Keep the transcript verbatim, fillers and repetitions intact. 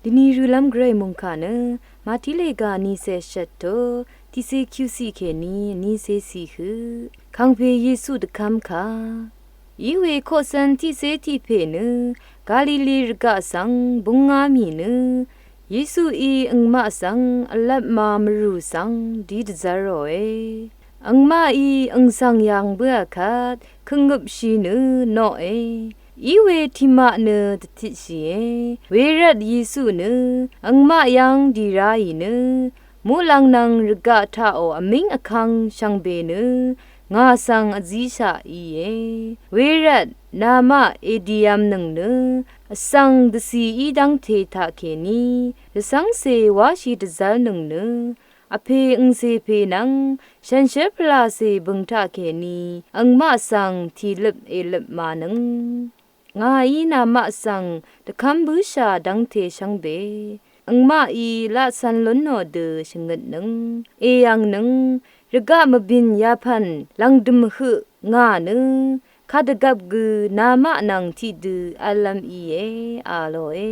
Dvni rø̄lv́m gvray mungkà nø Màtí lèga vnícè shvt tø tiqcé kyuqciq kèní vnícé ciq høq. Kàngpè Yesu dvkv́mkà. Iwe koqcv̄n tiqcé tiqpè nø Galili rvgaq svng búngá mì nø Yesuí angmaq svng vlvp ma mvrù svng dí dvzv́r ròe. Angmaqí angsvng yv̀ng bǿà kvt køngøpshì nø noqe. Iwe tiqmaq nø dvtitshìe. Wervt Yesu nø angmaq yv́ng dì ráì nø muqlàng nvng rvgaq taqò vmíng vkvng shvngbe nø ngà svng vzíshaq íe. Wervt namaq èdìv̄m nøng nø vsvng dvcì í dv́ngte taqkèní dvcv́ngcè wáshì dvzv́r nøng nø vpè angcè pè nvng shànshér pvlàcè bø̀ng taqkèní angmaq svng tìløp èløp ma nøng. Ngàí namaq svng dvkv́m bǿshà dv́ngte shvngbe angmaqí laq cv̄n lúnò dø shvngøtnøng èyv̀ngnøng rvgaq mvbìn yapv̀n lv̀ngdø̀m høq ngà nø kadvgvp gø namaq nvng tiqdø v̄llv̄m íe a lòe.